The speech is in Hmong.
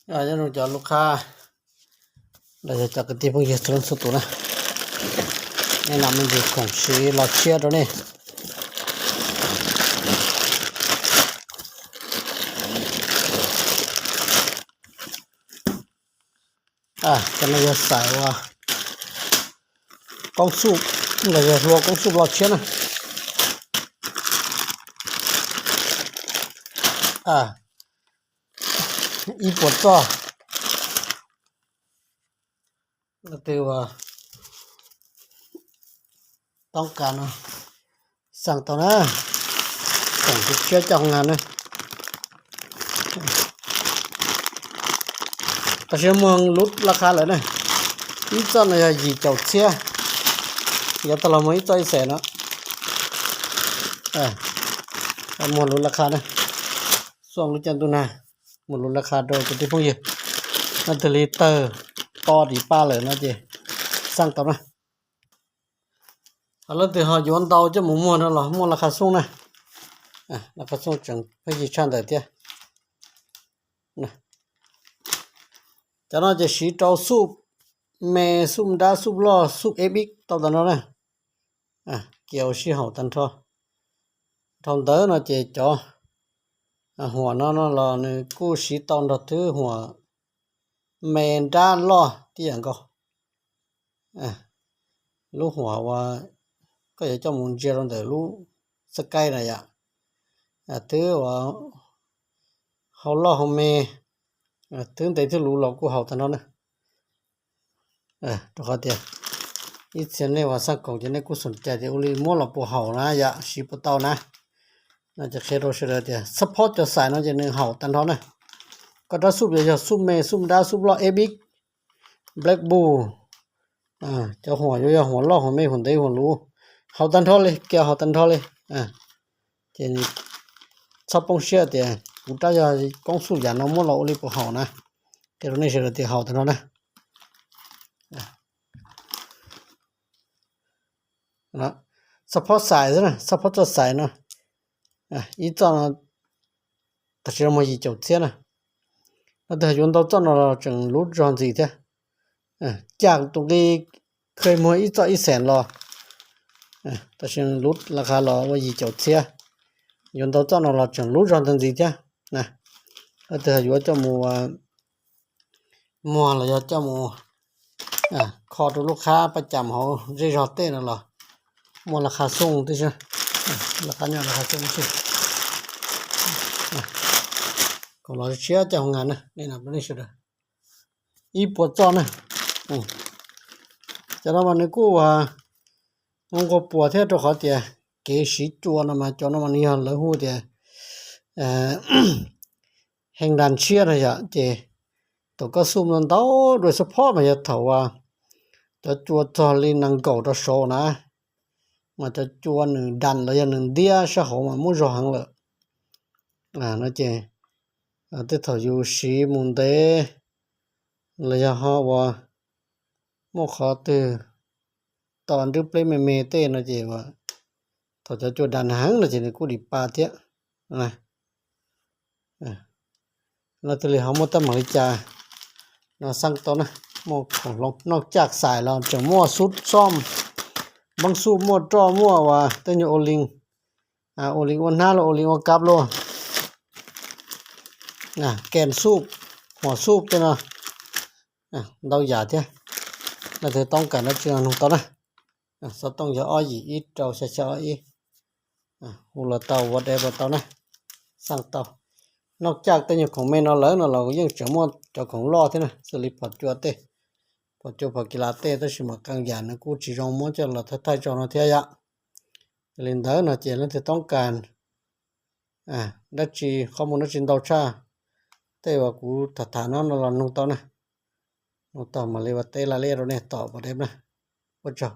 Nyob zoo cov lub qhab los yog cov kwv tij phooj ywg txhua leej txhua tus na, nej nam me ntsis khoom siv los tshiab rau nej. Cov no yog xais ua koob xuj los yog hlua koob xuj loj tshiab na. Ib puas txoj. Leej twg uas toob kas no xaj tau na, khoom siv tshiab coj hoo na. Tam sim no muag lub laj qha lawm na, ib txoj no yog yim caum txhiab, yuav tau los muag ib txoj ib xees no. Muag lub laj qha na, xuaj lub caij ntuj nag, muag lub laj qha rau kwv tij phooj ywg. Leej twg li tawg to dim pa lawm no ces xaj tau na. Ho leej twg ho yuav ntau coj mus muag no los muaj laj qha xooj na. Laj qha xooj tseem pheej yig tshaj ntawd thiab. Cov no ces siv rau xuj me, xuj dab, xuj loj, xuj eb bib tau tag nrho na. Cia ua sij haum tag nrho. Dhau ntawd no ces cov huam no no los nws kuj siv tau nrog thwb huam me, dab, loj tib yam nkaus. Lub huam uas koj yuav coj mus ntsia rau ntawm lub xab kaib na yom, twb uas hau loj hau me, twb ntev twb luv los kuj haum tag nrho na. Rau qhov tias ib txhia nej uas xaj khoom ces nej kuj xom cai tias ua li muab los puas haum na yom, siv puas tau na. No ces qhia rau sawv daws tias xab phob cov xais no ces nws haum tag nrho na. Koj rab xuj yuav yog xuj me, xuj dab, xuj loj, eb bib, black bull, cov huam yuav yog huam loj, huam me, huam ntev, huam luv, haum tag nrho li, kiag haum tag nrho li. Ces txhob poob siab tias kuv rab yog koob xuj yam no muab los ua li puas haum na. Qhia rau nej sawv daws tias haum tag nrho na. Xab phob xais xwb na, xab phob txoj xais no, ib txoj no tam sim no muag yim caum txhiab na. Leej twg yuav ntau txoj no los tseem luv zog ntxiv thiab. Caj tus nqi kheev muag ib txoj ib xees los, tam sim lub laj qha los ua yim caum txhiab, yuav ntau txoj no los tseem luv zog ntxiv thiab na. Leej twg yuav coj mus muag los yog coj mus kho rau lub qhab paj cam hauv zej zog tej no los muaj laj qha xooj tib si, laj qha nyob laj qha xooj tib si. Khoom los tshiab coj hoo na, nej nam nej sawv daws. Ib puas txoj na. Cov no mas nws kuj nquag puas thiab rau qhov tias kev siv cua no mas cov no mas nws yog lawv hu tias hee das tshiab no yom, ces thaum koj xuj ntau ntau dua xab phob mas yog thaum cov cua txog li nees nkaum rau saud na, mas cov cua nws das los yog nws ntiab sab hauv mas muab zog heev lawm. No ces tej thaum yus siv mus ntev los yog ho uas muaj qhov twg tom nrwb pleb me me tej no ces thaum cov cua das heev no ces nws kuj dim pa thiab. Leej twg li ho muaj teeb meem li cas no xaj tau na. Muaj khoom hloov noj caj xais los tseem muaj xub xom, npeeb xuj, muaj roj, muaj uas tej nyuag ua li, ua li ua hnab los ua li ua kab luaj, kem xuj, huam xuj tej no ntau yam thiab. Leej twg toob kas dab tsi no nug tau na. Xov tooj yog ob yim ib rau xya xya ob ib. Hu los tau, WhatsApp los tau na, xaj tau. Noj caj tej nyuag khoom me no lawm no los yeej tseem muaj cov khoom loj thiab na, xws li phom cua tej, phom cua phom kis las tej, tab sis mas qee yam nws kuj tsis zoo muab coj los thaij thaij tso no thiab yom. Yog li ntawd no ces leej twg toob kas dab tsi, qhov muag dab tsi ntau tshaj tej uas kuv tham tham no no los nug tau na. Nug tau mam li ua teb laj liaj rau nej tom pas deb na. Ua tsaug.